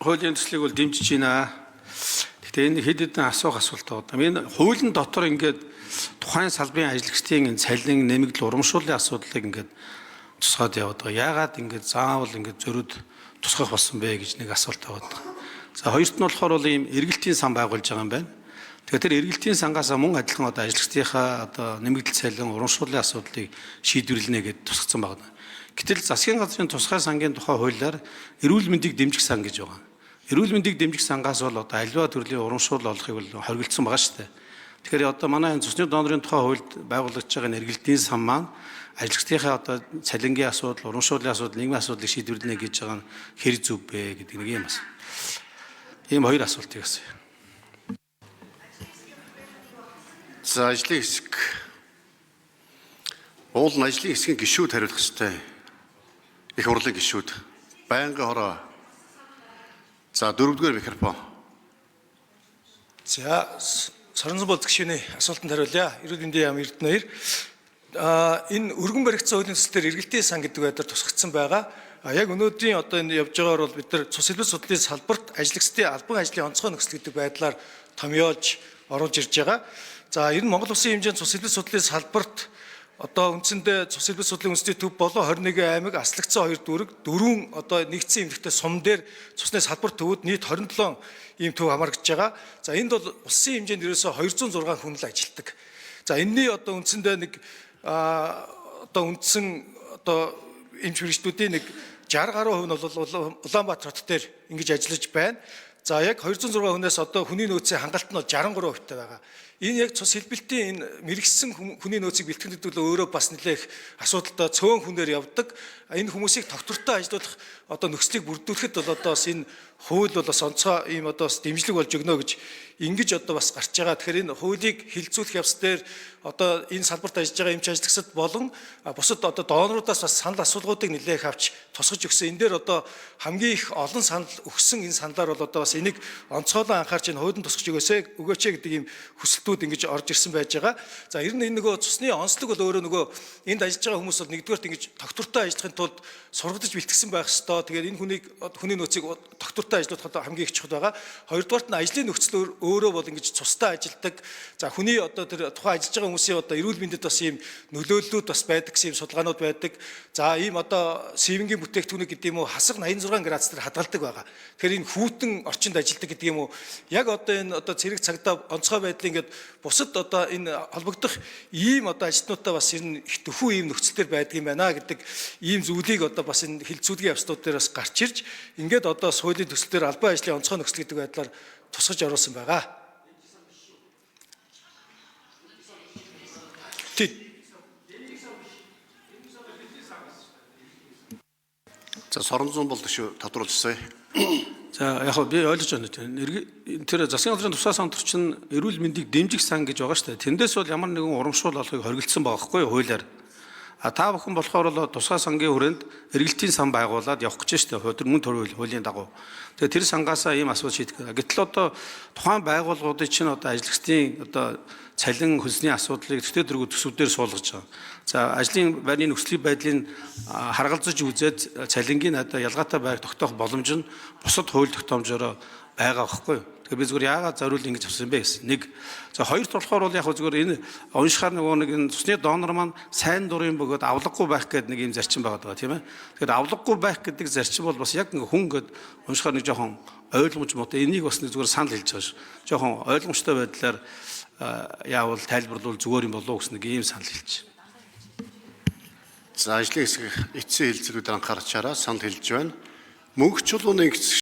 Хуулийн төслийг бол дэмжиж байна. Гэхдээ энэ хэд хэдэн асуух асуулт байна. Энэ хуулийн дотор ингээд тухайн салбарын ажиллагчдын энэ цалин нэмэгдэл урамшууллын асуудлыг ингээд тусгаад яваад байгаа. Яагаад ингээд заавал ингээд зөрүүд тусгах болсон бэ гэж нэг асуулт байгаа. За хоёрт нь болохоор бол ийм эргэлтийн сан байгуулж байгаа юм байна. Тэгэхээр тэр эргэлтийн сангаас мөн адилхан одоо ажиллагчдынхаа одоо нэмэгдэл цалин урамшууллын асуудлыг шийдвэрлэнэ гэдээ тусгацсан байна. Гэтэл засгийн газрын тусгай сангийн тухай хуулиар эрүүл мэндийг дэмжих сан гэж байгаа. Эрүүл мэндийг дэмжих сангаас бол одоо аливаа төрлийн урамшуул олохыг бол хоригдсон байгаа шүү дээ. Тэгэхээр одоо манай энэ цусны донорын тухай хуульд байгуулагдж байгаа энэ эргэлтийн сан маань ажиллагчдынхаа одоо цалингийн асуудал, урамшууллын асуудал, нийгмийн асуудлыг шийдвэрлэнэ гэж байгаа нь хэр зөв бэ гэдэг нэг юм бас. Ийм хоёр асуултыг асууя. За ажлын хэсэг. Уул нь ажлын хэсгийн гишүүд хариулах ёстой. Их хурлын гишүүд. Байнгын хороо. За дөрөвдүгээр микрофон. За Соронзон болд гишүүний асуултанд хариулъя. Эрүүл мэндийн яам Эрдэнэ хоёр. Энэ өргөн баригдсан хуулийн төсөл дээр эргэлтийн сан гэдэг байдлаар тусгагдсан байгаа. Яг өнөөдрийн одоо энэ явж байгаагаар бол бид нар цус хэлбэл судлалын салбарт ажиллагчдын албан ажлын онцгой нөхцөл гэдэг байдлаар томьёолж оруулж ирж байгаа. За ер нь Монгол Улсын хэмжээнд цус хэлбэл судлалын салбарт одоо үндсэндээ цус хэлбэл судлалын үндэсний төв болон 21 аймаг, аслагдсан 2 дүүрэг, 4 одоо нэгдсэн эмнэлэгтэй сум дээр цусны салбар төвүүд нийт 27 ийм төв хамаарч байгаа. За энд бол улсын хэмжээнд ерөөсөө 206 хүн л ажилладаг. За энэний одоо үндсэндээ нэг одоо үндсэн одоо эмч мэргэжлүүдийн нэг 60 гаруй хувь нь бол Улаанбаатар хот дээр ингэж ажиллаж байна. За яг 206 хүнээс одоо хүний нөөцийн хангалт нь бол 63% таа байгаа. Энэ яг цус хэлбэлтийн энэ мэргэжсэн хүний нөөцийг бэлтгэх гэдэг нь өөрөө бас нэлээх асуудалтай цөөн хүнээр явдаг. Энэ хүмүүсийг тогтвортой ажилуулах одоо нөхцөлийг бүрдүүлэхэд бол одоо бас энэ хууль бол бас онцгой ийм одоо бас дэмжлэг болж өгнө гэж ингэж одоо бас гарч байгаа. Тэгэхээр энэ хуулийг хилцүүлэх явц дээр одоо энэ салбарт ажиллаж байгаа эмч ажиллагчид болон бусад одоо доноруудаас бас санал асуулгуудыг нэлээх авч тусгаж өгсөн. Энэ дээр одоо хамгийн их олон санал өгсөн энэ саналаар бол одоо бас энийг онцгойлон анхаарч энэ хуулинд тусгаж өгөөч гэдэг ийм хүсэлтүүд ингэж орж ирсэн байж байгаа. За ер нь энэ нөгөө цусны онцлог бол өөрөө нөгөө энд ажиллаж байгаа хүмүүс бол нэгдүгээрт ингэж тогтвортой ажиллахын тулд сургадаж бэлтгэсэн байх ёстой. Тэгээд энэ хүнийг хүний нөөцийг тогтвортой ажиллуулах хамгийн их чухал байгаа. Хоёрдугаарт нь ажлын нөхцөл өөрөө бол ингэж цустай ажилладаг. За хүний одоо тэр тухайн ажиллаж байгаа хүмүүсийн одоо эрүүл мэндэд бас ийм нөлөөллүүд бас байдаг гэсэн ийм судалгаанууд байдаг. За ийм одоо сэвэнгийн бүтээгдэхүүнийг гэдэг юм уу хасах 86 градус дээр хадгалдаг байгаа. Тэгэхээр энэ хүйтэн орчинд ажилладаг гэдэг юм уу яг одоо энэ одоо цэрэг цагдаа онцгой байдлын ингээд бусад одоо энэ холбогдох ийм одоо ажилтнуудаа бас энэ их төхүү ийм нөхцөл төр байдаг юм байна гэдэг ийм зүйлийг одоо бас энэ хилцүүлгийн явцнууд дээр бас гарч ирж ингээд одоо хуулийн төсөл дээр албан ажлын онцгой нөхцөл гэдэг байдлаар тусгаж оруулсан байгаа. Тий. За Соронзон болд гишүү тодруулсан. За яг хөө би ойлгож байна. Тэр засгийн газрын тусгай сан төр чинь эрүүл мэндийг дэмжих сан гэж байгаа шүү дээ. Тэндээс бол ямар нэгэн урамшуул олохыг хоригдсан байгаа байхгүй юу хуулиар. А та бүхэн болохоор л тусгай сангийн хүрээнд эргэлтийн сан байгуулад явах гэж шүү дээ. Тэр мөн төрөл хуулийн дагуу. Тэгээ тэр сангаасаа ийм асуудал шийдэх. Гэтэл одоо тухайн байгууллагуудын чинь одоо ажиллагчдын одоо цалин хөлсний асуудлыг төтөө дөрвө төсвүүдээр суулгаж байгаа. За ажлын байрны нөхцөлийн байдлыг харгалзаж үзээд цалингийн одоо ялгаатай байр тогтоох боломж нь бусад хууль тогтоомжоор байгаа байхгүй юу? Тэгэхээр би зүгээр яагаад зориул ингэж авсан бэ гэсэн. Нэг. За хоёрт болохоор бол яг зүгээр энэ уншихаар нөгөө нэг энэ цусны донор маань сайн дурын бөгөөд авлаггүй байх гэдэг нэг юм зарчим байгаа даа тийм ээ. Тэгэхээр авлаггүй байх гэдэг зарчим бол бас яг ингээ хүн гээд уншихаар нэг жоохон ойлгомж муутай. Энийг бас нэг зүгээр санал хэлж байгаа ш. Жоохон ойлгомжтой байдлаар яавал тайлбарлавал зүгээр юм болов уу гэсэн нэг ийм санал хэлж. За ажлын хэсэг эцсийн хэлцлүүд анхаарчаараа санал хэлж байна. Мөнх чулууны